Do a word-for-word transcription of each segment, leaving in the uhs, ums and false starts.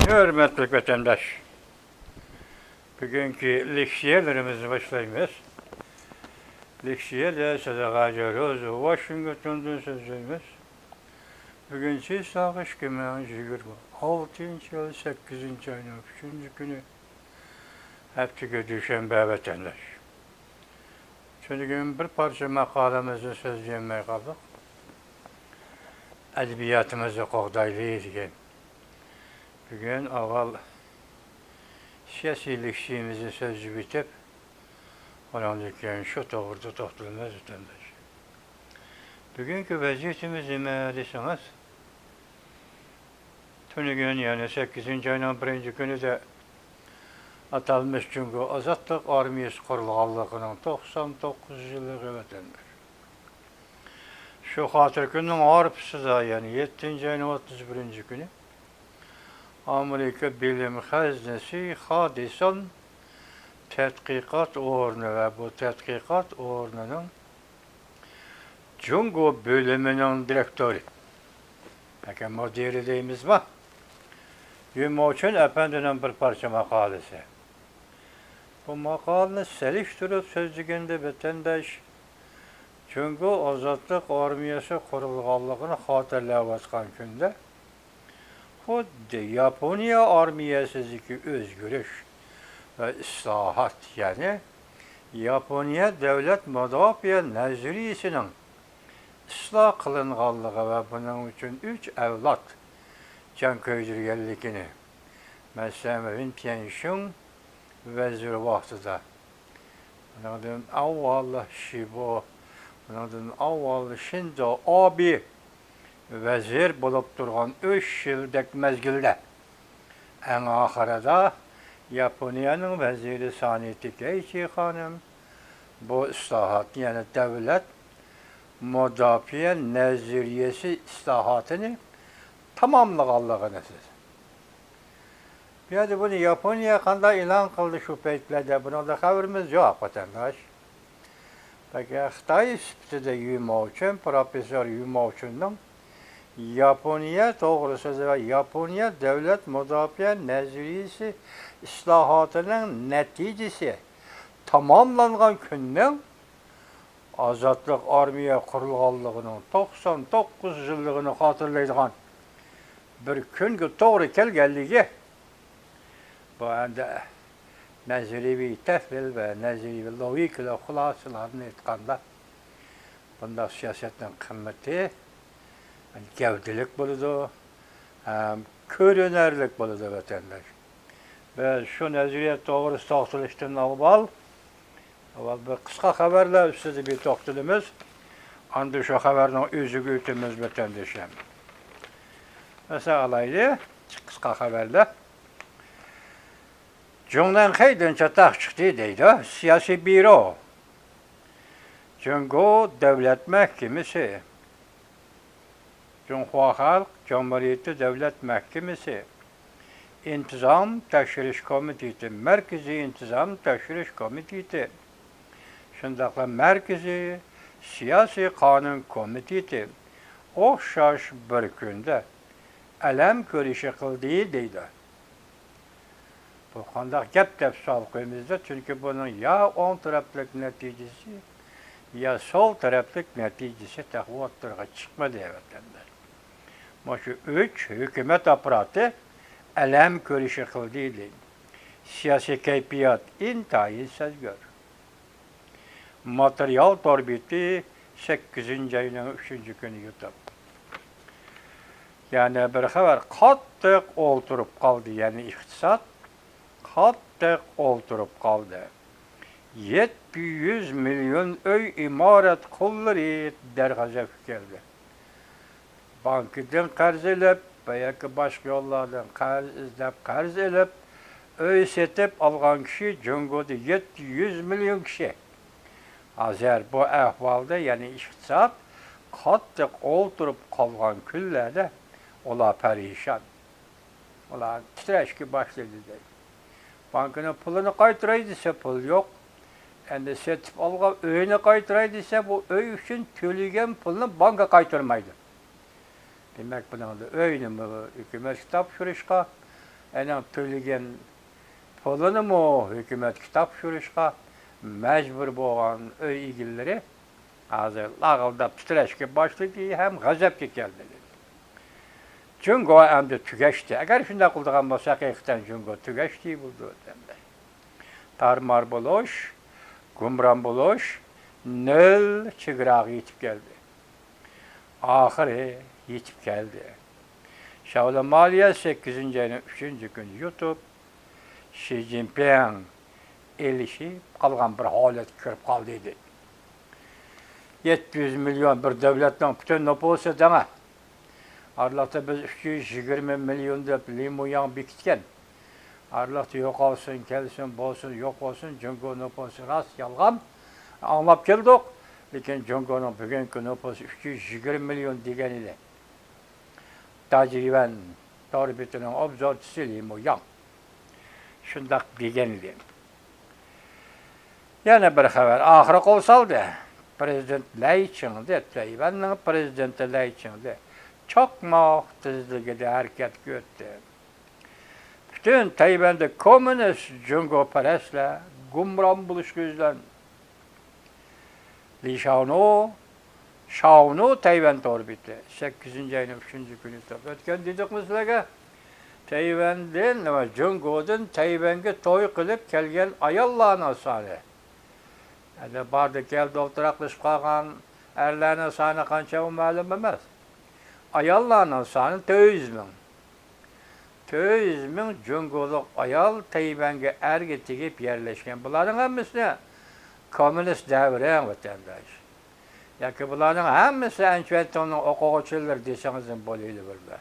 ھۆرمەتلىك ۋەتەنداش، بۈگۈنكى لېكسىيەلىرىمىزنى باشلايمىز. لېكسىيەدە سەدىقاجى روزا ۋاشىنگتوندىن سۆزلەيمىز. بۈگۈن چىساغ ئىككى مىڭ يىگىرمە ئالتىنچى يىل سەككىزىنچى ئاينىڭ ئۈچىنچى كۈنى، ھەپتىگە دۈشەنبە ۋەتەنداش. تۈنۈگۈن بىر پارچە ماقالىمىزنى سۆزلىيەلمەي قالدۇق. ئەدەبىياتىمىزنى قوغدايلى دېگەن. بۈگۈن ئاۋۋال سىياسىي لېكسىيىمىزنى سۆزلىۋېتىپ، ئۇنىڭدىن كېيىن شۇ توغرىدا توختىلىمىز، ۋەتەنداش. بۈگۈنكى ۋەزىيىتىمىز نېمە دېسىڭىز، تۈنۈگۈن، يەنى سەككىزىنچى ئاينىڭ بىرىنچى كۈنىدە ئاتالمىش جۇڭگو ئازادلىق ئارمىيەسى قۇرۇلغانلىقىنىڭ توقسان توققۇز يىللىقى، ۋەتەنداش. شۇ خاتىرە كۈننىڭ ھارپىسىدا، يەنى يەتتىنچى ئاينىڭ ئوتتۇز بىرىنچى كۈنى ئامېرىكا بىلىم خەزنىسى خادىسون تەتقىقات ئورنى ۋە بۇ تەتقىقات ئورنىنىڭ جۇڭگو بۆلۈمىنىڭ دىرېكتورى، ياكى مۇدىرى دەيمىزما، يۈ موچۈن ئەپەندىنىڭ بىر پارچە ماقالىسى. بۇ ماقالىنى سېلىشتۇرۇپ سۆزلىگەندە، ۋەتەنداش، جۇڭگو ئازادلىق ئارمىيەسى قۇرۇلغانلىقىنى خاتىرىلەۋاتقان كۈندە، خۇددى ياپونىيە ئارمىيەسىدىكى ئۆزگىرىش ۋە ئىسلاھات، يەنى ياپونىيە دۆلەت مۇداپىئە نەزەرىيىسىنىڭ ئىسلاھ قىلىنغانلىقى ۋە بۇنىڭ ئۈچۈن ئۈچ ئەۋلاد جان كۆيدۈرگەنلىكىنى، مەسىلەن، ۋېن تيەنشۇڭ ۋەزىر ۋاقتىدا، ئۇنىڭدىن ئاۋۋال شىبو، ئۇنىڭدىن ئاۋۋال شىنزو ئابې ۋەزىر بولۇپ تۇرغان ئۈچ يىلدەك مەزگىلدە، ئەڭ ئاخىرىدا ياپونىيەنىڭ ۋەزىرى سانى تېكەيچى خانىم بۇ ئىسلاھاتنى، يەنى دۆلەت مۇداپىئە نەزەرىيەسى ئىسلاھاتىنى تاماملىغانلىقىنى سىز بۇ يەردە بۇنى ياپونىيە قانداق ئېلان قىلدى شۇ پەيتلەردە، بۇنىڭدا خەۋىرىمىز يوق، ۋەتەنداش. بەلكى خىتاي سۈپىتىدە يۈ موچۈن، پروفېسسور يۈ موچۈننىڭ ياپونىيە توغرىسىدا ۋە ياپونىيە دۆلەت مۇداپىئە نەزەرىيىسى ئىسلاھاتىنىڭ نەتىجىسى تاماملانغان كۈننىڭ ئازادلىق ئارمىيە قۇرۇلغانلىقىنىڭ توقسان توققۇز يىللىقىنى خاتىرىلەيدىغان بىر كۈنگە توغرا كەلگەنلىكى، بۇ ئەمدى نەزەرىيىۋى تەھلىل ۋە نەزەرىيىۋى لوگىكىلىق خۇلاسىلارنى ئېيتقاندا، بۇنداق سىياسەتنىڭ قىممىتى گەۋدىلىك بولىدۇ ھەم كۆرۈنەرلىك بولىدۇ، ۋەتەنداش. بىز شۇ نەزەرىيە توغرىسىدا توختىلىشتىن ئاۋۋال، ئاۋۋال بىر قىسقا خەۋەرلەر ئۈستىدە بىر توختىلىمىز. ئاندىن شۇ خەۋەرنىڭ ئۆزىگە ئۆتىمىز، ۋەتەندىشىم. مەسىلەن، ئالايلى، قىسقا خەۋەرلەر. جۇڭنەنخەيدىن چاتاق چىقتى دەيدۇ سىياسىي بيۇرو. جۇڭگو دۆلەت مەھكىمىسى، جۇڭخۇا خەلق جۇمھۇرىيىتى دۆلەت مەھكىمىسى، ئىنتىزام تەكشۈرۈش كومىتېتى، مەركىزىي ئىنتىزام تەكشۈرۈش كومىتېتى، شۇنداقلا مەركىزىي سىياسىي قانۇن كومىتېتى ئوخشاش بىر كۈندە ئەلەم كۆرۈشى قىلدى دەيدۇ. بۇ قانداق گەپ دەپ سوئال قويىمىزدا، چۈنكى بۇنىڭ يا ئوڭ تەرەپلىك نەتىجىسى، يا سول تەرەپلىك نەتىجىسى تېخى ئوتتۇرىغا چىقمىدى، ۋەتەنداش. مۇشۇ ئۈچ ھۆكۈمەت ئاپپاراتى ئەلەم كۆرۈشى قىلدى دەيدۇ. سىياسىي كەيپىيات ئىنتايىن سەزگۈر. ماتېرىيال تور بېتى، سەككىزىنچى ئاينىڭ ئۈچىنچى كۈنى يۇتۇپ. يەنە بىر خەۋەر، قاتتىق ئولتۇرۇپ قالدى، يەنى ئىقتىساد قاتتىق ئولتۇرۇپ قالدى. يەتتە يۈز مىليون ئۆي ئىمارەت قۇللىرى دەرغەزەپكە كەلدى. بانكىدىن قەرز ئېلىپ ۋە ياكى باشقا يوللاردىن قەرز ئىزدەپ، قەرز ئېلىپ، ئۆي سېتىپ ئالغان كىشى جۇڭگودا يەتتە يۈز مىليون كىشى. ھازىر بۇ ئەھۋالدا، يەنى ئىقتىساد قاتتىق ئولتۇرۇپ قالغان كۈنلەردە ئۇلار پەرىشان. ئۇلار تىترەشكە باشلىدى دەيدۇ. بانكىنىڭ پۇلىنى قايتۇراي دېسە، پۇل يوق. ئەمدى سېتىپ ئالغان ئۆينى قايتۇراي دېسە، بۇ ئۆي ئۈچۈن تۆلىگەن پۇلنى بانكا قايتۇرمايدۇ. دېمەك، بۇنىڭدا ئۆينىمۇ ھۆكۈمەتكە تاپشۇرۇشقا، ئەنىڭ تۆلىگەن پۇلىنىمۇ ھۆكۈمەتكە تاپشۇرۇشقا مەجبۇر بولغان ئۆي ئىگىلىرى ھازىر لاغىلداپ تىترەشكە باشلىدى ھەم غەزەپكە كەلدى. جۇڭگو ئەمدى تۈگەشتى. ئەگەر شۇنداق قىلىدىغان بولسا، ھەقىقەتەن جۇڭگو تۈگەشتى بولىدۇ ئەمدى. تارمار بولۇش، گۇمران بولۇش نۆل چېگراغا يېتىپ كەلدى. ئاخىرى يېتىپ كەلدى. شاۋلى مالىيە سەككىزىنچى ئاينىڭ ئۈچىنچى كۈنى يۇتۇپ، شى جىنپىڭ ئېلىشىپ قالغان بىر ھالەتكە كىرىپ قالدى ئىدى. يەتتە يۈز مىليون بىر دۆلەتنىڭ پۈتۈن نوپۇسى دەڭە. ئارىلىقتا بىز ئۈچ يۈز يىگىرمە مىليون دەپ لى مۇياڭ بېكىتكەن. ئارىلىقتا يوقالسۇن، كەلسۇن، بولسۇن، يوق بولسۇن، جۇڭگو نوپۇسى راست يالغان ئاڭلاپ كەلدۇق. لېكىن جۇڭگونىڭ بۈگۈنكى نوپۇسى ئۈچ يۈز يىگىرمە مىليون دېگەن ئىدى. داجيۈەن تور بېتىنىڭ ئوبزورچىسى لى مۇياڭ شۇنداق دېگەن ئىدى. يەنە بىر خەۋەر ئاخىرى قول سالدى. پرېزىدېنت لەي چىڭدې، تەيۋەننىڭ پرېزىدېنتى لەي چىڭدې چاقماق تېزلىكىدە ھەرىكەتكە ئۆتتى. پۈتۈن تەيۋەندە كوممۇنىست جۇڭگوپەرەسلەر گۇمران بولۇشقا يۈزلەندى. لى شاۋنۇ، شاۋنۇ تەيۋەن تور بېتى، سەككىزىنچى ئاينىڭ ئۈچىنچى كۈنى تور. ئۆتكەن دېدۇقمۇ سىلەرگە؟ تەيۋەندىن ۋە جۇڭگودىن تەيۋەنگە توي قىلىپ كەلگەن ئاياللارنىڭ سانى. ئەنە باردا كەلدى ئولتۇراقلىشىپ قالغان ئەرلەرنىڭ سانى قانچە، ئۇ مەلۇم ئەمەس. ئاياللارنىڭ سانى تۆت يۈز مىڭ. تۆت يۈز مىڭ جۇڭگولۇق ئايال تەيۋەنگە ئەرگە تېگىپ يەرلەشكەن. بۇلارنىڭ ھەممىسى كوممۇنىست دەۋرىڭ، ۋەتەنداش. ياكى بۇلارنىڭ ھەممىسى ئەنچۈەنتۇڭنىڭ ئوقۇغۇچىلىرى دېسىڭىزمۇ بولۇۋېرىدۇ.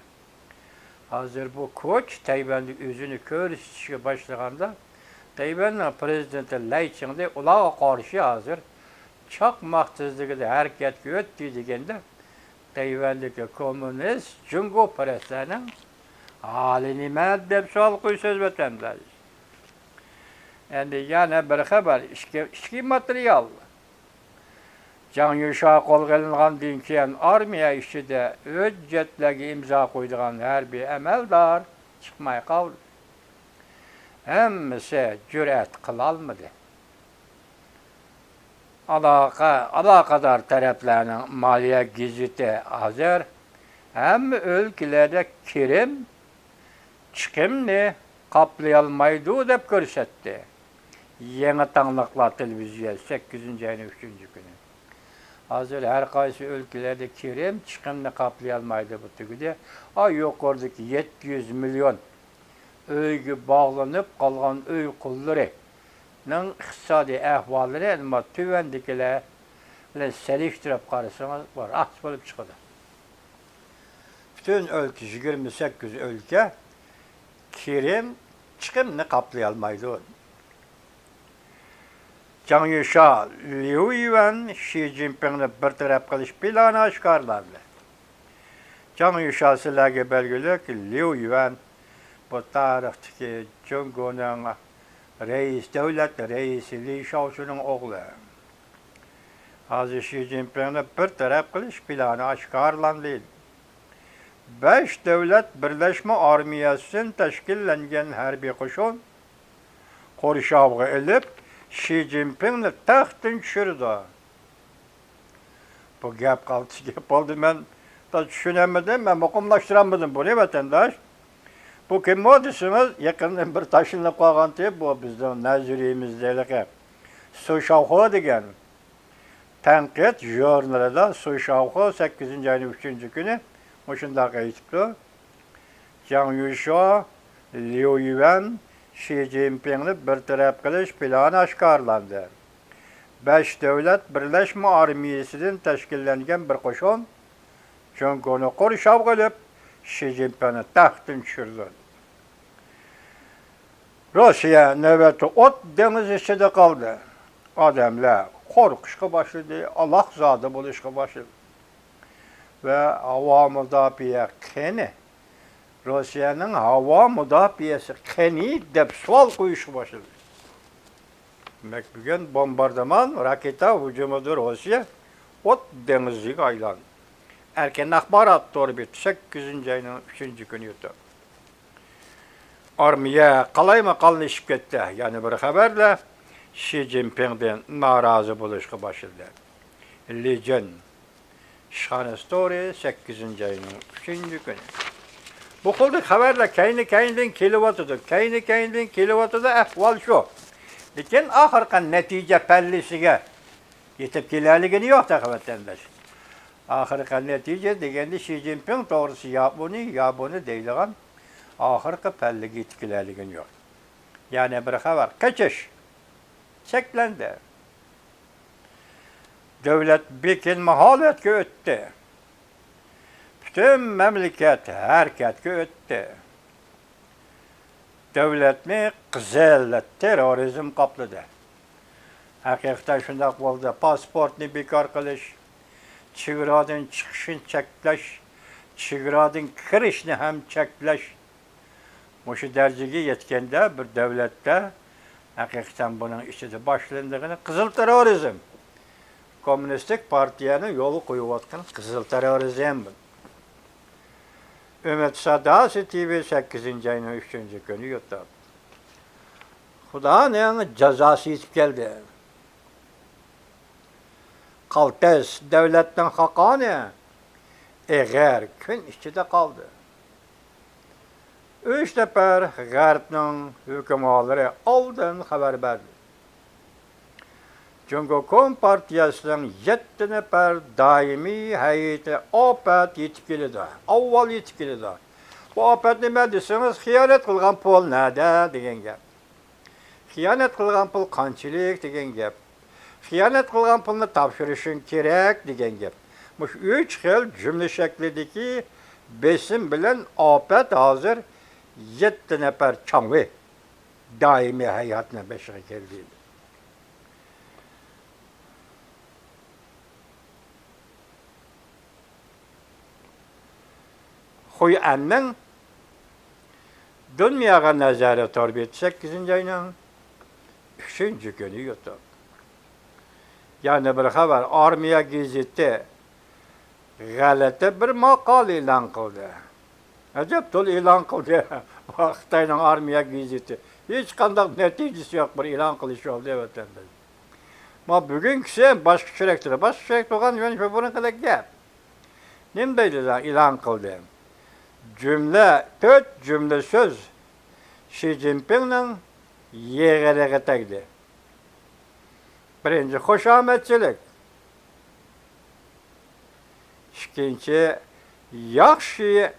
ھازىر بۇ كوچ تەيۋەندە ئۆزىنى كۆرسىتىشكە باشلىغاندا، تەيۋەننىڭ پرېزىدېنتى لەي چىڭدې ئۇلارغا قارشى ھازىر چاقماق تېزلىكىدە ھەرىكەتكە ئۆتتى دېگەندە، تەيۋەندىكى كوممۇنىست جۇڭگوپەرەسلەرنىڭ ھالى نېمە دەپ سوئال قويىسىز، ۋەتەنداش. ئەمدى يەنە بىر خەۋەر، ئىچكى، ئىچكى ماتېرىيال. جاڭ يۈشا قولغا ئېلىنغاندىن كېيىن، ئارمىيە ئىچىدە ھۆججەتلەرگە ئىمزا قويىدىغان ھەربىي ئەمەلدار چىقماي قالدى. ھەممىسى جۈرئەت قىلالمىدى. ئالاقە، ئالاقىدار تەرەپلەرنىڭ مالىيە گېزىتى ھازىر ھەممە ئۆلكىلەردە كىرىم، چىقىمنى قاپلىيالمايدۇ دەپ كۆرسەتتى. يېڭى تاڭلىقلار تېلېۋىزىيە، سەككىزىنچى ئاينىڭ ئۈچىنچى كۈنى. ھازىر ھەر قايسى ئۆلكىلەردە كىرىم، چىقىمنى قاپلىيالمايدۇ بۇ تۈگىدى. ئا، يۇقىرىدىكى يەتتە يۈز مىليون ئۆيگە باغلىنىپ قالغان ئۆي قۇللىرىنىڭ ئىقتىسادىي ئەھۋاللىرى، ئەمما تۆۋەندىكىلەر بىلەن سېلىشتۇرۇپ قارىسىڭىز، بۇ راست بولۇپ چىقىدۇ. پۈتۈن ئۆلكە، يىگىرمە سەككىز ئۆلكە كىرىم، چىقىمنى قاپلىيالمايدۇ. جاڭ يۈشا، ليۇ يۈەن شى جىنپىڭنى بىر تەرەپ قىلىش پىلانى ئاشكارىلاندى. جاڭ يۈشا سىلەرگە بەلگىلىك، ليۇ يۈەن بۇ تارىختىكى جۇڭگونىڭ رەئىس، دۆلەت رەئىسى لى شياۋشىنىڭ ئوغلى. ھازىر شى جىنپىڭنى بىر تەرەپ قىلىش پىلانى ئاشكارىلاندى. بەش دۆلەت بىرلەشمە ئارمىيەسىدىن تەشكىللەنگەن ھەربىي قوشۇن قورشاۋغا ئېلىپ، شى جىنپىڭنى تەختتىن چۈشۈرىدۇ. بۇ گەپ قالتىس گەپ بولدى. مەن تا چۈشىنەلمىدىم، مەن مۇقىملاشتۇرالمىدىم بۇنى، ۋەتەنداش. بۇ كىممۇ دېسىڭىز، يېقىندىن بېرى تاشلىنىپ قالغانتى، بۇ بىزنىڭ نەزەرىيىمىزدە ھېلىقى سۇ شاۋخۇ دېگەن تەنقىد ژۇرنىلىدا سۇ شاۋخۇ سەككىزىنچى ئاينىڭ ئۈچىنچى كۈنى مۇشۇنداق ئېيتىپتۇ. جاڭ يۈشا، ليۇ يۈەن، شى جىنپىڭنى بىر تەرەپ قىلىش پىلانى ئاشكارىلاندى. بەش دۆلەت بىرلەشمە ئارمىيەسىدىن تەشكىللەنگەن بىر قوشۇن جۇڭگونى قورشاۋغا ئېلىپ، شى جىنپىڭنى تەختتىن چۈشۈردى. روسىيە نۆۋەتتە ئوت دېڭىزى ئىچىدە قالدى. ئادەملەر قورقۇشقا باشلىدى، ئالاقزادە بولۇشقا باشلىدى. ۋە ھاۋا مۇداپىئە قېنى؟ روسىيەنىڭ ھاۋا مۇداپىئەسى قېنى دەپ سوئال قويۇشقا باشلىدى. دېمەك، بۈگۈن بومباردىمان، راكېتا ھۇجۇمىدا روسىيە ئوت دېڭىزىغا ئايلاندى. ئەركىن ئاخبارات تورى بېتى، سەككىزىنچى ئاينىڭ ئۈچىنچى كۈنى يۇتۇپ. ئارمىيە قالايمىقانلىشىپ كەتتى. يەنە بىر خەۋەرلەر شى جىنپىڭدىن نارازى بولۇشقا باشلىدى. لى جىن، ئىشخانا ستورى، سەككىزىنچى ئاينىڭ ئۈچىنچى كۈنى. بۇ خىلدىكى خەۋەرلەر كەينى-كەينىدىن كېلىۋاتىدۇ، كەينى-كەينىدىن كېلىۋاتىدۇ، ئەھۋال شۇ. لېكىن ئاخىرقى نەتىجە پەللىسىگە يېتىپ كېلەلىگىنى يوق تېخى، ۋەتەنداش. ئاخىرقى نەتىجە دېگەندە شى جىنپىڭ توغرىسى يا بۇنى، يا بۇنى دەيدىغان ئاخىرقى پەللىگە يېتىپ كېلەلىگىنى يوق. يەنە بىر خەۋەر، قېچىش چەكلەندى. دۆلەت بېكىنمە ھالەتكە ئۆتتى. پۈتۈن مەملىكەت ھەرىكەتكە ئۆتتى. دۆلەتنى قىزىل تېررورىزم قاپلىدى. ھەقىقەتەن شۇنداق بولدى. پاسپورتنى بىكار قىلىش، چېگرادىن چىقىشنى چەكلەش، چېگرادىن كىرىشنى ھەم چەكلەش، مۇشۇ دەرىجىگە يەتكەندە، بىر دۆلەتتە ھەقىقەتەن بۇنىڭ ئىچىدە باشلىنىدىغىنى قىزىل تېررورىزم. كوممۇنىستىك پارتىيەنىڭ يولغا قويۇۋاتقان قىزىل تېررورىزم. ئۈمىد ساداسى تىۋى، سەككىزىنچى ئاينىڭ ئۈچىنچى كۈنى يۇتۇپ. خۇدانىڭ جازاسى يېتىپ كەلدى. قالتىس دۆلەتنىڭ خاقانى ئېغىر كۈن ئىچىدە قالدى. ئۈچ نەپەر غەربنىڭ ھۆكۈمالىرى ئالدىن خەۋەر بەردى. جۇڭگو كومپارتىيەسىنىڭ يەتتە نەپەر دائىمىي ھەيئىتى ئاپەت يېتىپ كېلىدۇ، ئاۋۋال يېتىپ كېلىدۇ. بۇ ئاپەت نېمە دېسىڭىز، خىيانەت قىلغان پۇل نەدە دېگەن گەپ. خىيانەت قىلغان پۇل قانچىلىك دېگەن گەپ. خىيانەت قىلغان پۇلنى تاپشۇرۇشۇڭ كېرەك دېگەن گەپ. مۇشۇ ئۈچ خىل جۈملە شەكلىدىكى بېسىم بىلەن ئاپەت ھازىر يەتتە نەپەر چاڭۋې دائىمىي ھەيئەتنىڭ بېشىغا كەلدى. خۇيئەننىڭ دۇنياغا نەزەرى تور بېتى، سەككىزىنچى ئاينىڭ ئۈچىنچى كۈنى يۇتۇپ. يەنە بىر خەۋەر، ئارمىيە گېزىتى غەلىتە بىر ماقالە ئېلان قىلدى. ئەجەب تول ئېلان قىلدى. خىتاينىڭ ئارمىيە گېزىتى. ھېچقانداق نەتىجىسى يوق بىر ئېلان قىلىش بولدى، ۋەتەنداش. ما بۈگۈنكىسى باشقا چۈشەنچىدە، باشقا چۈشەنچە بولغان، يەنە شۇ بۇرۇنقىدەك گەپ. نېمە دەيدۇ، ئېلان قىلدى. جۈملە، تۆت جۈملە سۆز شى جىنپىڭنىڭ يېغىرىغا تەگدى. بىرىنچى، خۇشامەتچىلىك. ئىككىنچى، ياخشى.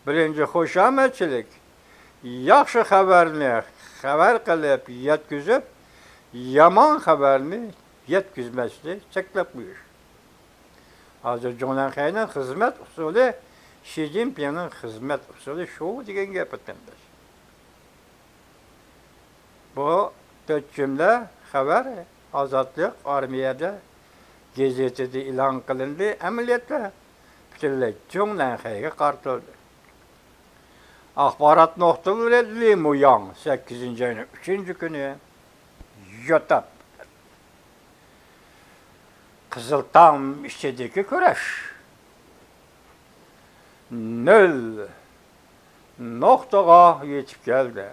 بىرىنچى، خۇشامەتچىلىك. ياخشى خەۋەرنى خەۋەر قىلىپ يەتكۈزۈپ، يامان خەۋەرنى يەتكۈزمەسنى چەكلەپ قويۇش. ھازىر جۇڭنەنخەينىڭ خىزمەت ئۇسۇلى، شى جىنپىڭنىڭ خىزمەت ئۇسۇلى شۇ دېگەن گەپ، ۋەتەنداش. بۇ تۆت جۈملە خەۋەر ئازادلىق ئارمىيەدە گېزىتىدە ئېلان قىلىندى، ئەمەلىيەتتە پۈتۈنلەي جۇڭنەنخەيگە قارىتىلدى. ئاخبارات نۇقتىلىرى، لى مۇياڭ، سەككىزىنچى ئاينىڭ ئۈچىنچى كۈنى، يوتاپ. قىزىل تام ئىچىدىكى كۈرەش نۆل نۇقتىغا يېتىپ كەلدى.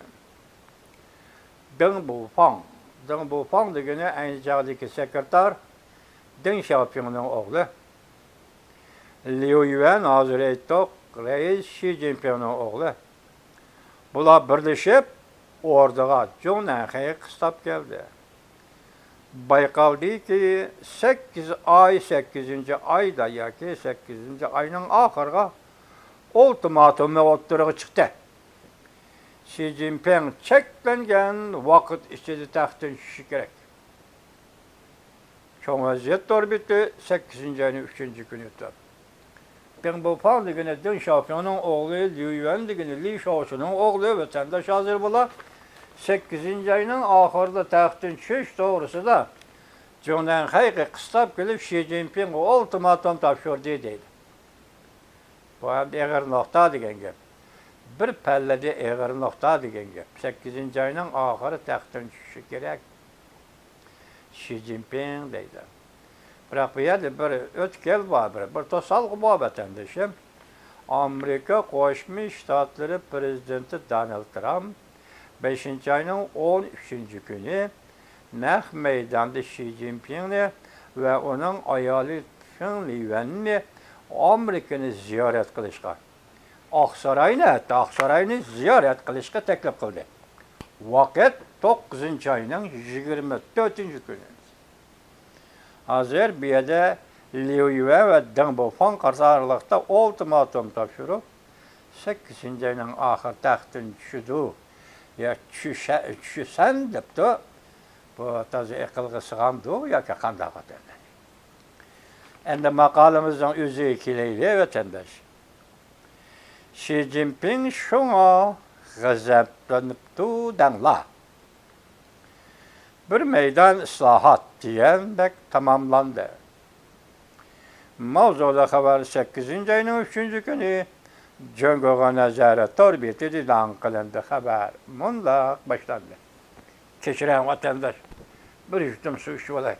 دېڭ بۇفاڭ. دېڭ بۇفاڭ دېگىنى ئەينى چاغدىكى سېكرېتار دېڭ شياۋپىڭنىڭ ئوغلى. ليۇ يۈەن، ھازىر ئېيتتۇق، رەئىس شى جىنپىڭنىڭ ئوغلى. بۇلار بىرلىشىپ ئوردىغا، جۇڭنەنخەيگە قىستاپ كەلدى. بايقالدىكى، سەككىز ئاي، سەككىزىنچى ئايدا ياكى سەككىزىنچى ئاينىڭ ئاخىرىغا ئۇلتىماتومى ئوتتۇرىغا چىقتى. شى جىنپىڭ چەكلەنگەن ۋاقىت ئىچىدە تەختتىن چۈشۈشى كېرەك. چوڭ ۋەزىيەت تور بېتى، سەككىزىنچى ئاينىڭ ئۈچىنچى كۈنى تور. دېڭ بۇفاڭ دېگىنى دېڭ شياۋپىڭنىڭ ئوغلى، ليۇ يۈەن دېگىنى لى شياۋشىنىڭ ئوغلى، ۋەتەنداش، ھازىر بۇلار سەككىزىنچى ئاينىڭ ئاخىرىدا تەختتىن چۈشۈش توغرىسىدا جۇڭنەنخەيگە قىستاپ كېلىپ، شى جىنپىڭغا ئۇلتىماتوم تاپشۇردى دەيدۇ. بۇ ئەمدى ئېغىر نۇقتا دېگەن گەپ. بىر پەللىدە ئېغىر نۇقتا دېگەن گەپ. سەككىزىنچى ئاينىڭ ئاخىرى تەختتىن چۈشۈشى كېرەك شى جىنپىڭ دەيدۇ. بىراق بۇ يەردە بىر ئۆتكەل بار، بىر، بىر توسالغۇ بار، ۋەتەندىشىم. ئامېرىكا قوشما شتاتلىرى پرېزىدېنتى دونالد ترامپ بەشىنچى ئاينىڭ ئون ئۈچىنچى كۈنى نەق مەيداندا شى جىنپىڭنى ۋە ئۇنىڭ ئايالى فېڭ لىۋەننى ئامېرىكىنى زىيارەت قىلىشقا، ئاقساراينى، ھەتتا ئاقساراينى زىيارەت قىلىشقا تەكلىپ قىلدى. ۋاقىت توققۇزىنچى ئاينىڭ يىگىرمە تۆتىنچى كۈنى. ھازىر بۇ يەردە ليۇ يۈەن ۋە دېڭ بوفاڭ قاتارلىقتا ئۇلتىماتوم تاپشۇرۇپ، سەككىزىنچى ئاينىڭ ئاخىرى تەختتىن چۈشىدۇ، يا چۈشە-، چۈشىسەن دەپتۇ. بۇ تازا ئەقىلگە سىغامدۇ ياكى قانداق، ۋەتەنداش؟ ئەمدى ماقالىمىزنىڭ ئۆزىگە كېلەيلى، ۋەتەنداش. شى جىنپىڭ شۇڭا غەزەپلىنىپتۇ دەڭلار. بىر مەيدان ئىسلاھات دېگەندەك تاماملاندى. ماۋزۇلۇق خەۋەر سەككىزىنچى ئاينىڭ ئۈچىنچى كۈنى جۇڭگوغا نەزەر تور بېتىدە ئېلان قىلىندى. خەۋەر مۇنداق باشلاندى. كەچۈرۈڭ، ۋەتەنداش، بىر يۇتۇم سۇ ئىچىۋالاي.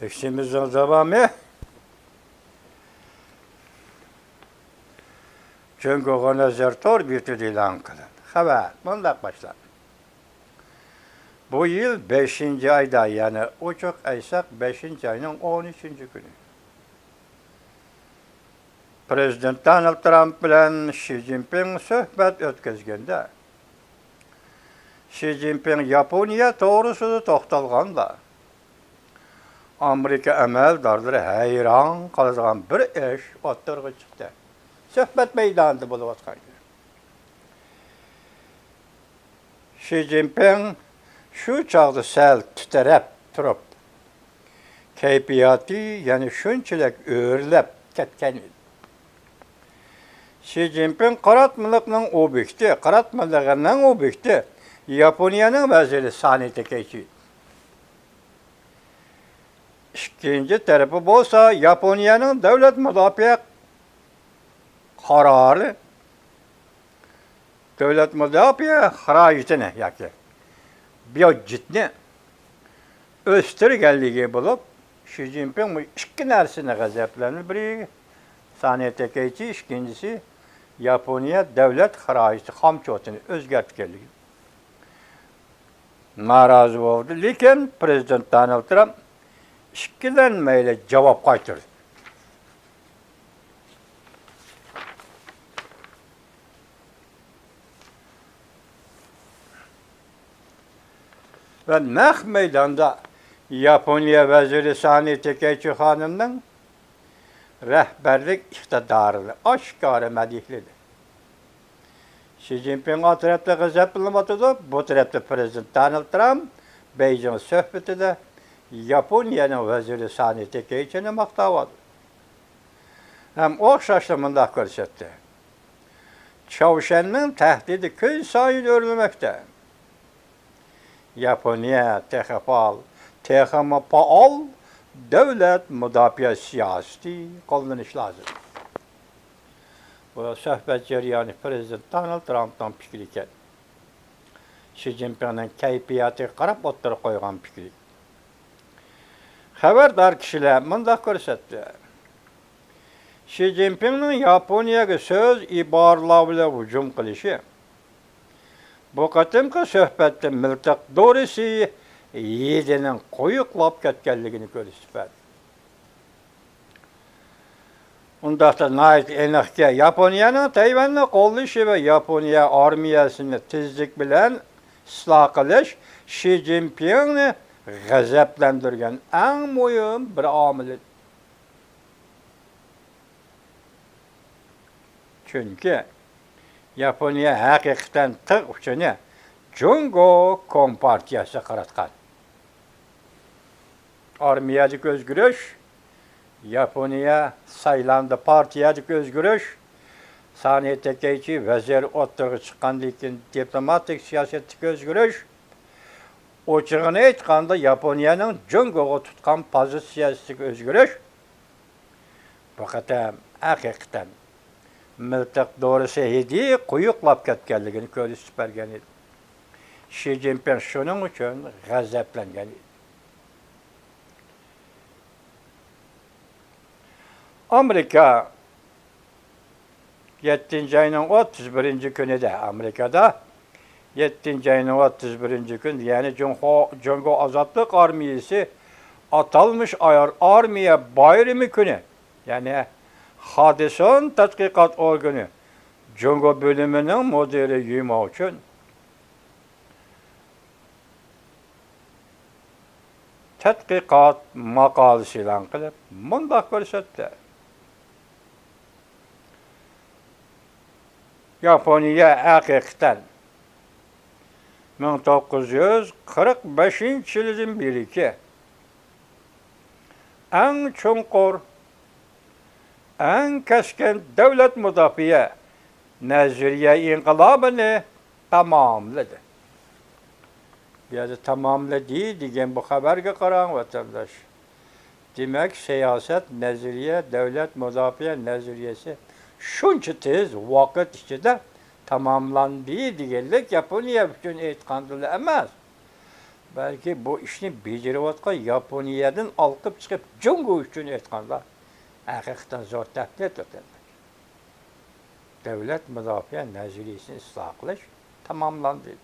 تەكشىمىزنىڭ داۋامى جۇڭگوغا نەزەر تور بېتىدە ئېلان قىلىندى. خەۋەر مۇنداق باشلاندى. بۇ يىل بەشىنچى ئايدا، يەنى ئوچۇق ئېيتساق، بەشىنچى ئاينىڭ ئون ئۈچىنچى كۈنى، پرېزىدېنت دونالد ترامپ بىلەن شى جىنپىڭ سۆھبەت ئۆتكۈزگەندە، شى جىنپىڭ ياپونىيە توغرىسىدا توختالغاندا، ئامېرىكا ئەمەلدارلىرى ھەيران قالىدىغان بىر ئىش ئوتتۇرىغا چىقتى. سۆھبەت مەيدانىدا بولۇۋاتقان گەپ. شى جىنپىڭ شۇ چاغدا سەل تىترەپ تۇرۇپ، كەيپىياتى يەنە شۇنچىلىك ئۆرلەپ كەتكەن ئىدى. شى جىنپىڭ قاراتمىلىقنىڭ ئوبيېكتى، قاراتمىلىقىنىڭ ئوبيېكتى ياپونىيەنىڭ ۋەزىرى سانى تېكەيچى. ئىككىنچى تەرىپى بولسا ياپونىيەنىڭ دۆلەت مۇداپىئە قارارى، دۆلەت مۇداپىئە خىراجىتىنى ياكى بيۇجېتنى ئۆستۈرگەنلىكى بولۇپ، شى جىنپىڭ بۇ ئىككى نەرسىنى غەزەپلەندۈرۈپ، بىرى سانى تېكەيچى، ئىككىنچىسى ياپونىيە دۆلەت خىراجىتى خامچوتىنى ئۆزگەرتكەنلىكى نارازى بولدى. لېكىن پرېزىدېنت دونالد ترامپ ئىككىلەنمەيلا جاۋاب قايتۇردى. ۋە نەق مەيداندا ياپونىيە ۋەزىرى سانى تېكەيچى خانىمنىڭ رەھبەرلىك ئىقتىدارىنى ئاشكارا مەدھىيەلىدى. شى جىنپىڭ ئا تەرەپتە غەزەپلىنىۋاتىدۇ، بۇ تەرەپتە پرېزىدېنت دونالد ترامپ بېيجىڭ سۆھبىتىدە ياپونىيەنىڭ ۋەزىرى سانى تېكەيچىنى ماختاۋاتىدۇ. ھەم ئوخشاشلا مۇنداق كۆرسەتتى: چاۋشيەننىڭ تەھدىتى كۈنسايىن ئۆرلىمەكتە. ياپونىيە تېخى پائال، تېخىمۇ پائال دۆلەت مۇداپىئە سىياسىتى قوللىنىش لازىم. بۇ سۆھبەت جەريانى پرېزىدېنت دونالد ترامپنىڭ پىكرى ئىكەن. شى جىنپىڭنىڭ كەيپىياتىغا قاراپ ئوتتۇرىغا قويغان پىكرى. خەۋەردار كىشىلەر مۇنداق كۆرسەتتى: شى جىنپىڭنىڭ ياپونىيەگە سۆز ئىبارىلەر بىلەن ھۇجۇم قىلىشى بۇ قېتىمقى سۆھبەتتە مىلتىق دورىسى ھىدىنىڭ قويۇقلاپ كەتكەنلىكىنى كۆرسىتىپ بەردى. ئۇنداقتا ناھايىتى ئېنىقكى، ياپونىيەنىڭ تەيۋەننى قوللىشى ۋە ياپونىيە ئارمىيەسىنى تېزلىك بىلەن ئىسلاھ قىلىش شى جىنپىڭنى غەزەپلەندۈرگەن ئەڭ مۇھىم بىر ئامىل ئىدى. چۈنكى ياپونىيە ھەقىقەتەن تىغ ئۇچىنى جۇڭگو كومپارتىيەسىگە قاراتقان. ئارمىيەدىكى ئۆزگىرىش ياپونىيە سايلاندى، پارتىيەدىكى ئۆزگىرىش، سانى تېكەيچى ۋەزىر ئوتتۇرىغا چىققاندىن كېيىن دىپلوماتىك سىياسەتتىكى ئۆزگىرىش، ئوچۇقىنى ئېيتقاندا، ياپونىيەنىڭ جۇڭگوغا تۇتقان پوزىتسىيەسىدىكى ئۆزگىرىش، بۇ قېتىم ھەقىقەتەن مىلتىق دورىسى ھىدى قويۇقلاپ كەتكەنلىكىنى كۆرسىتىپ بەرگەن ئىدى. شى جىنپىڭ شۇنىڭ ئۈچۈن غەزەپلەنگەن ئىدى. ئامېرىكا يەتتىنچى ئاينىڭ ئوتتۇز بىرىنچى كۈنىدە، ئامېرىكادا يەتتىنچى ئاينىڭ ئوتتۇز بىرىنچى كۈنى، يەنى جۇڭخۇا-، جۇڭگو ئازادلىق ئارمىيىسى ئاتالمىش ئايار-، ئارمىيە بايرىمى كۈنى، يەنى خادىسون تەتقىقات ئورگىنى جۇڭگو بۆلۈمىنىڭ مۇدىرى يۈ ماۋچۈن تەتقىقات ماقالىسى ئېلان قىلىپ، مۇنداق كۆرسەتتى: ياپونىيە ھەقىقەتەن مىڭ توققۇز يۈز قىرىق بەشىنچى يىلىدىن بېرىكى ئەڭ چوڭقۇر، ئەڭ كەسكىن دۆلەت مۇداپىئە نەزەرىيە ئىنقىلابىنى تاماملىدى. بۇ يەردە «تاماملىدى» دېگەن بۇ خەۋەرگە قاراڭ، ۋەتەنداش. دېمەك، سىياسەت، نەزەرىيە، دۆلەت مۇداپىئە نەزەرىيەسى شۇنچە تېز ۋاقىت ئىچىدە تاماملاندى دېگەنلىك ياپونىيە ئۈچۈن ئېيتقاندىلا ئەمەس، بەلكى بۇ ئىشنى بېجىرىۋاتقان ياپونىيەدىن ئالقىپ چىقىپ، جۇڭگو ئۈچۈن ئېيتقاندا، ھەقىقەتەن زور تەھدىت ئۆتەلمەك. دۆلەت مۇداپىئە نەزەرىيەسىنى ئىسلاھ قىلىش تاماملاندى.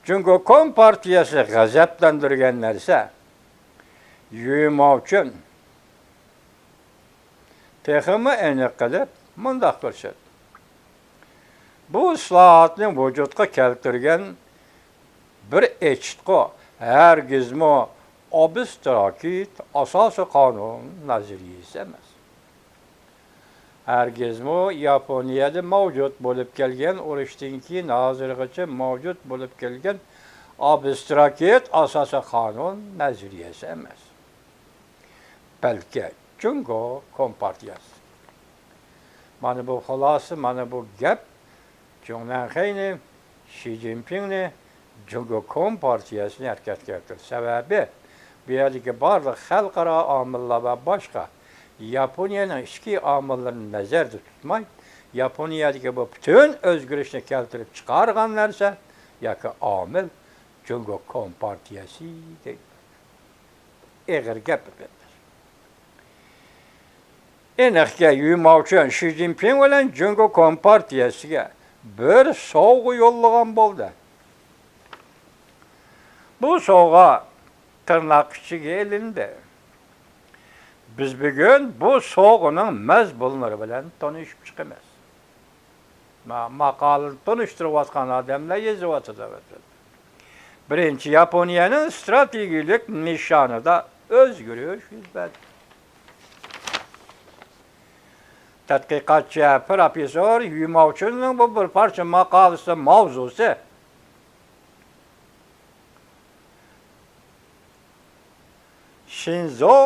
جۇڭگو كومپارتىيەسىنى غەزەپلەندۈرگەن نەرسە، يۈ ماۋچۈن تېخىمۇ ئېنىق قىلىپ مۇنداق كۆرسەتتى: بۇ ئىسلاھاتنى ۋۇجۇدقا كەلتۈرگەن بىر ئېچىتقۇ، ھەرگىزمۇ ئابستراكت ئاساسىي قانۇن نەزەرىيەسى ئەمەس. ھەرگىزمۇ ياپونىيەدە مەۋجۇت بولۇپ كەلگەن، ئۇرۇشتىن كېيىن ھازىرغىچە مەۋجۇت بولۇپ كەلگەن ئابستراكت ئاساسىي قانۇن نەزەرىيەسى ئەمەس. بەلكى جۇڭگو كومپارتىيەسى. مانا بۇ خۇلاسە، مانا بۇ گەپ جۇڭ نەنخېينى، شى جىنپىڭنى، جۇڭگو كومپارتىيەسىنى ھەرىكەتكە كەلتۈردى. سەۋەبى، بۇ يەردىكى بارلىق خەلقئارا ئامىللار ۋە باشقا ياپونىيەنىڭ ئىچكى ئامىللىرىنى نەزەردە تۇتماي، ياپونىيەدىكى بۇ پۈتۈن ئۆزگىرىشنى كەلتۈرۈپ چىقارغان نەرسە ياكى ئامىل جۇڭگو كومپارتىيەسى دەيدۇ. ئېغىر گەپ، ئەلۋەتتە. ئېنىقكى، يۈ ماۋچۈن شى جىنپىڭ بىلەن جۇڭگو كومپارتىيەسىگە بىر سوۋغا يوللىغان بولدى. بۇ سوۋغا تىرناق ئىچىگە ئېلىندى. بىز بۈگۈن بۇ سوۋغىنىڭ مەزمۇنلىرى بىلەن تونۇشۇپ چىقىمىز. ما-، ماقالىنى تونۇشتۇرۇۋاتقان ئادەملەر يېزىۋاتىدۇ، ئەلۋەتتە. بىرىنچى، ياپونىيەنىڭ ئىستراتېگىيەلىك نىشانىدا ئۆزگىرىش يۈز بەردى. تەتقىقاتچى پروفېسسور يۈ ماۋچۈننىڭ بۇ بىر پارچە ماقالىسى ماۋزۇسى شىنزو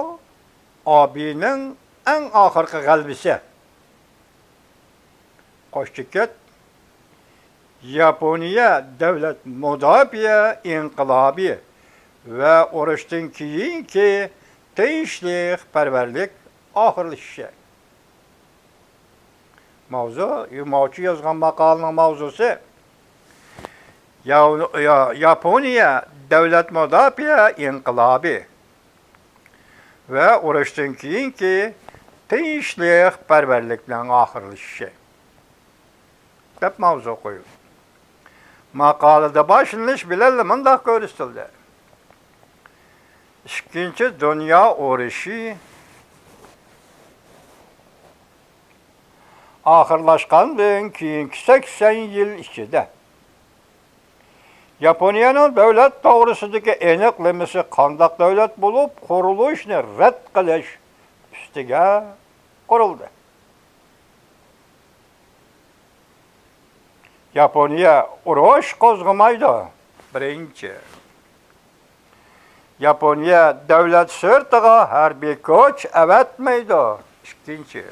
ئابېنىڭ ئەڭ ئاخىرقى غەلىبىسى. قوش چېكىت، ياپونىيە دۆلەت مۇداپىئە ئىنقىلابى ۋە ئۇرۇشتىن كېيىنكى تىنچلىقپەرۋەرلىك ئاخىرلىشىشى. ماۋزۇ، يۈ ماۋچۈن يازغان ماقالىنىڭ ماۋزۇسى، ياۋ-، يا-، ياپونىيە دۆلەت مۇداپىئە ئىنقىلابى ۋە ئۇرۇشتىن كېيىنكى تىنچلىقپەرۋەرلىكنىڭ ئاخىرلىشىشى، دەپ ماۋزۇ قويۇلدى. ماقالىدە باشلىنىش بىلەنلا مۇنداق كۆرسىتىلدى: ئىككىنچى دۇنيا ئۇرۇشى ئاخىرلاشقاندىن كېيىنكى سەكسەن يىل ئىچىدە ياپونىيەنىڭ دۆلەت توغرىسىدىكى ئېنىقلىمىسى قانداق دۆلەت بولۇپ قۇرۇلۇشىنى رەت قىلىش ئۈستىگە قۇرۇلدى. ياپونىيە ئۇرۇش قوزغىمايدۇ. بىرىنچى. ياپونىيە دۆلەت سىرتىغا ھەربىي كۈچ ئەۋەتمەيدۇ. ئىككىنچى،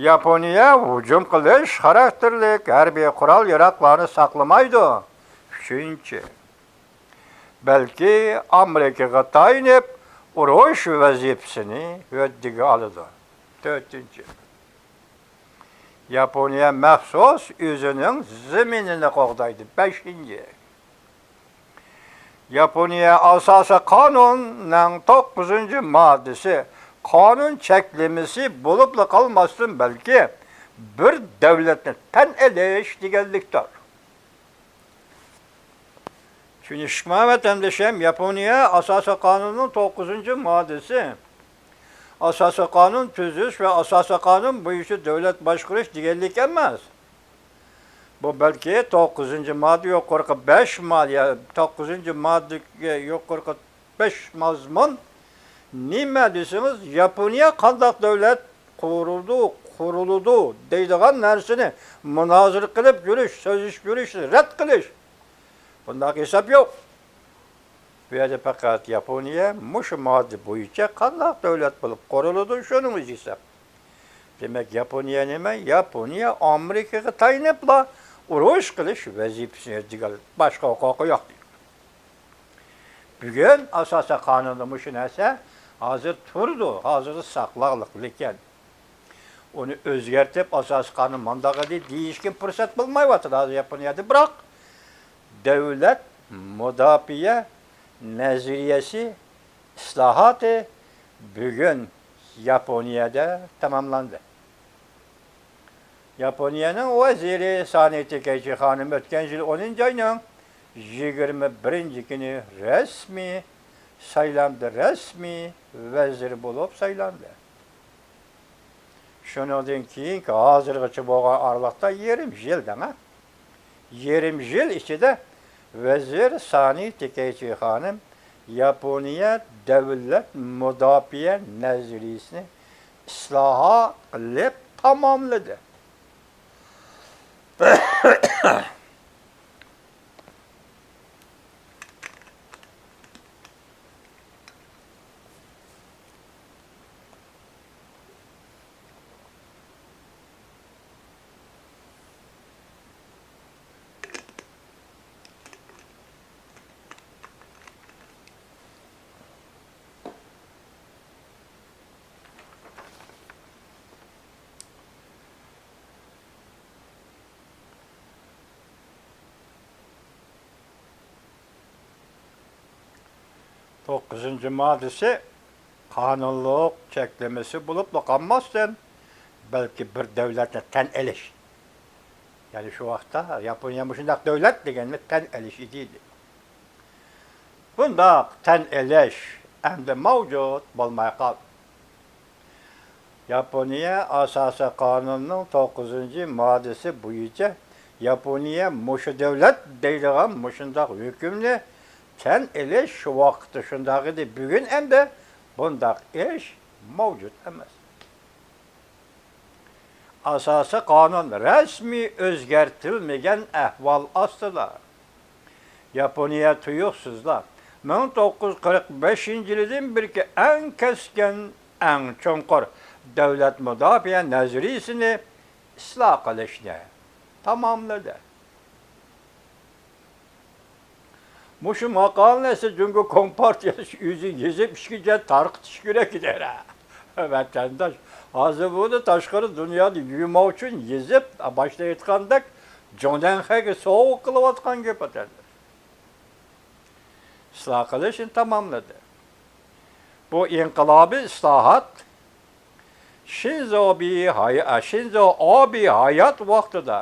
ياپونىيە ھۇجۇم قىلىش خاراكتېرلىك ھەربىي قورال-ياراغلارنى ساقلىمايدۇ. ئۈچىنچى، بەلكى ئامېرىكىغا تايىنىپ ئۇرۇش ۋەزىپىسىنى ھۆددىگە ئالىدۇ. تۆتىنچى، ياپونىيە مەخسۇس ئۆزىنىڭ زېمىنىنى قوغدايدۇ. بەشىنچى، ياپونىيە ئاساسىي قانۇننىڭ توققۇزىنچى ماددىسى قانۇن چەكلىمىسى بولۇپلا قالماستىن، بەلكى بىر دۆلەتنى تەن ئېلىش دېگەنلىكتۇر. چۈشىنىشلىكمۇ، ۋەتەندىشىم؟ ياپونىيە ئاساسىي قانۇننىڭ توققۇزىنچى ماددىسى ئاساسىي قانۇن تۈزۈش ۋە ئاساسىي قانۇن بويىچە دۆلەت باشقۇرۇش دېگەنلىك ئەمەس. بۇ بەلكى توققۇزىنچى ماددا يۇقىرىقى بەش ماددا، يا توققۇزىنچى ماددىگە يۇقىرىقى بەش مەزمۇن نېمە دېسىڭىز، ياپونىيە قانداق دۆلەت قۇرۇلدى، قۇرۇلىدۇ دەيدىغان نەرسىنى مۇنازىرە قىلىپ يۈرۈش، سۆزلىشىپ يۈرۈشنى رەت قىلىش. بۇنداق ھېساب يوق. بۇ يەردە پەقەت ياپونىيە مۇشۇ ماددا بويىچە قانداق دۆلەت بولۇپ قۇرۇلىدۇ، شۇنىڭ ئۆزى ھېساب. دېمەك، ياپونىيە نېمە؟ ياپونىيە ئامېرىكىغا تايىنىپلا ئۇرۇش قىلىش ۋەزىپىسىنى ھۆددىگە ئالىدۇ. باشقا ھوقۇقى يوق. بۈگۈن ئاساسىي قانۇندا مۇشۇ نەرسە ھازىر تۇرىدۇ، ھازىر ساقلاقلىق، لېكىن ئۇنى ئۆزگەرتىپ، ئاساسىي قانۇن مانداق ئىدى دېيىشكە پۇرسەت بولمايۋاتىدۇ ھازىر ياپونىيەدە. بىراق، دۆلەت مۇداپىئە نەزەرىيەسى ئىسلاھاتى بۈگۈن ياپونىيەدە تاماملاندى. ياپونىيەنىڭ ۋەزىرى سانى تېكەيچى خانىم ئۆتكەن يىل ئونىنچى ئاينىڭ يىگىرمە بىرىنچى كۈنى رەسمىي سايلاندى، رەسمىي ۋەزىر بولۇپ سايلاندى. شۇنىڭدىن كېيىنكى ھازىرغىچە بولغان ئارىلىقتا يېرىم يىل دەڭە. يېرىم يىل ئىچىدە ۋەزىر سانى تېكەيچى خانىم ياپونىيە دۆلەت مۇداپىئە نەزەرىيىسىنى ئىسلاھات قىلىپ تاماملىدى. توققۇزىنچى ماددىسى قانۇنلۇق چەكلىمىسى بولۇپلا قالماستىن، بەلكى بىر دۆلەتنى تەن ئېلىش. يەنى شۇ ۋاقىتتا ياپونىيە مۇشۇنداق دۆلەت دېگەننى تەن ئېلىش ئىدى. بۇنداق تەن ئېلىش ئەمدى مەۋجۇت بولماي قالدى. ياپونىيە ئاساسىي قانۇنىنىڭ توققۇزىنچى ماددىسى بويىچە ياپونىيە مۇشۇ دۆلەت دەيدىغان مۇشۇنداق ھۆكۈمنى تەن ئېلىش شۇ ۋاقىتتا شۇنداق ئىدى، بۈگۈن ئەمدى بۇنداق ئىش مەۋجۇت ئەمەس. ئاساسىي قانۇن رەسمىي ئۆزگەرتىلمىگەن ئەھۋال ئاستىدا، ياپونىيە تۇيۇقسىزلا مىڭ توققۇز يۈز قىرىق بەشىنچى يىلىدىن بېرىكى ئەڭ كەسكىن، ئەڭ چوڭقۇر دۆلەت مۇداپىئە نەزەرىيىسىنى ئىسلاھ قىلىشنى تاماملىدى. مۇشۇ ماقالىنى ئەسلى جۇڭگو كومپارتىيەسى ئۆزى يېزىپ، ئىچكىچە تارقىتىش كېرەك ئىدى. ۋەتەنداش، ھازىر بۇنى تاشقىرى دۇنيادا يۇيماق ئۈچۈن يېزىپ، باشتا ئېيتقاندەك، جۇڭدەنخەيگە سوۋغا قىلىۋاتقان گەپ، ۋەتەنداش. ئىسلاھ قىلىشنى تاماملىدى. بۇ ئىنقىلابىي ئىسلاھات شىنزو بى ھاي-، شىنزو ئابې ھايات ۋاقتىدا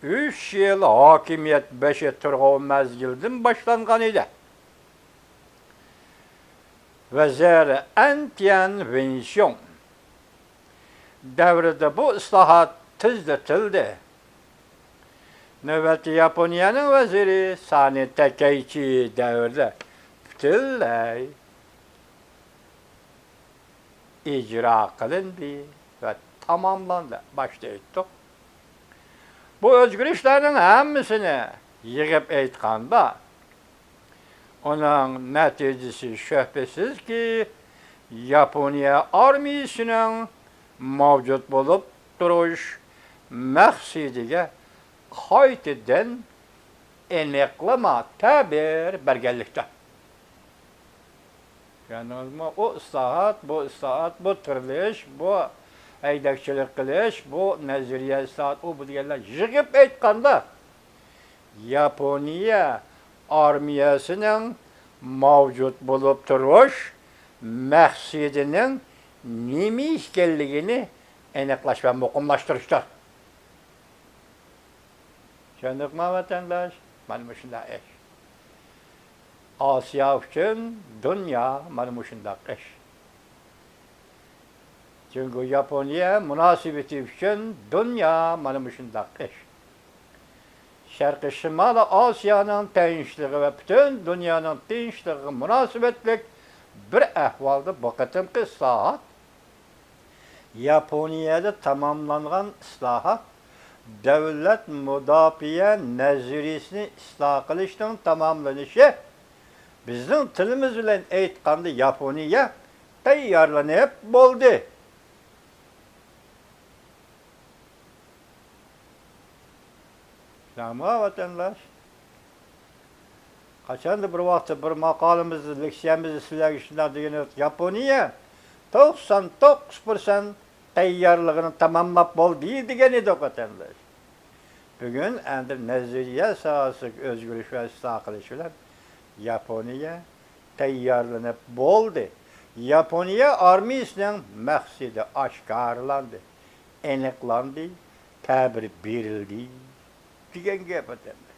ئۈچ يىل ھاكىمىيەت بېشى تۇرغان مەزگىلدىن باشلانغان ئىدى. ۋەزىر ئەنتيەن ۋېنشيۇڭ دەۋرىدە بۇ ئىسلاھات تېزلىتىلدى. نۆۋەتتە ياپونىيەنىڭ ۋەزىرى سانى تەكەيچى دەۋرىدە پۈتۈنلەي ئىجرا قىلىندى ۋە تاماملاندى. باشتا ئېيتتۇق. بۇ ئۆزگىرىشلەرنىڭ ھەممىسىنى يىغىپ ئېيتقاندا، ئۇنىڭ نەتىجىسى شۈبھىسىزكى، ياپونىيە ئارمىيىسىنىڭ مەۋجۇت بولۇپ تۇرۇش مەقسىتىگە قايتىدىن ئېنىقلىما تەبىر بەرگەنلىكتە. چۈشەندىڭىزمۇ؟ ئۇ ئىسلاھات، بۇ ئىسلاھات، بۇ تىرىلىش، بۇ ھەيدەكچىلىك قىلىش، بۇ نەزەرىيە ئىسلاھات، ئۇ بۇ دېگەنلەر يىغىپ ئېيتقاندا، ياپونىيە ئارمىيەسىنىڭ مەۋجۇت بولۇپ تۇرۇش مەقسىتىنىڭ نېمە ئىكەنلىكىنى ئېنىقلاش ۋە مۇقىملاشتۇرۇشتا. چۈشەندۇقما، ۋەتەنداش؟ مانا مۇشۇنداق ئىش. ئاسىيا ئۈچۈن دۇنيا مانا مۇشۇنداق ئىش. جۇڭگو ياپونىيە مۇناسىۋىتى ئۈچۈن دۇنيا مانا مۇشۇنداق ئىش. شەرقىي شىمالىي ئاسىيانىڭ تىنچلىقى ۋە پۈتۈن دۇنيانىڭ تىنچلىقىغا مۇناسىۋەتلىك بىر ئەھۋالدا بۇ قېتىمقى ئىسلاھات، ياپونىيەدە تاماملانغان ئىسلاھات، دۆلەت مۇداپىئە نەزەرىيىسىنى ئىسلاھ قىلىشنىڭ تاماملىنىشى، بىزنىڭ تىلىمىز بىلەن ئېيتقاندا، ياپونىيە تەييارلىنىپ بولدى. شۇنداقمۇ، ۋەتەنداش؟ قاچاندا بىر ۋاقىتتا بىر ماقالىمىزدا، لېكسىيەمىزدە سىلەرگە شۇنداق دېگەن ئىدۇق، ياپونىيە توقسان توققۇز پىرسەنت تەييارلىقىنى تاماملاپ بولدى دېگەن ئىدۇق، ۋەتەنداش. بۈگۈن ئەمدى نەزەرىيە ساھەسىدىكى ئۆزگىرىش ۋە ئىسلاھ قىلىش بىلەن ياپونىيە تەييارلىنىپ بولدى. ياپونىيە ئارمىيىسىنىڭ مەقسىتى ئاشكارىلاندى، ئېنىقلاندى، تەبىر بېرىلدى دېگەن گەپ ئەمدى.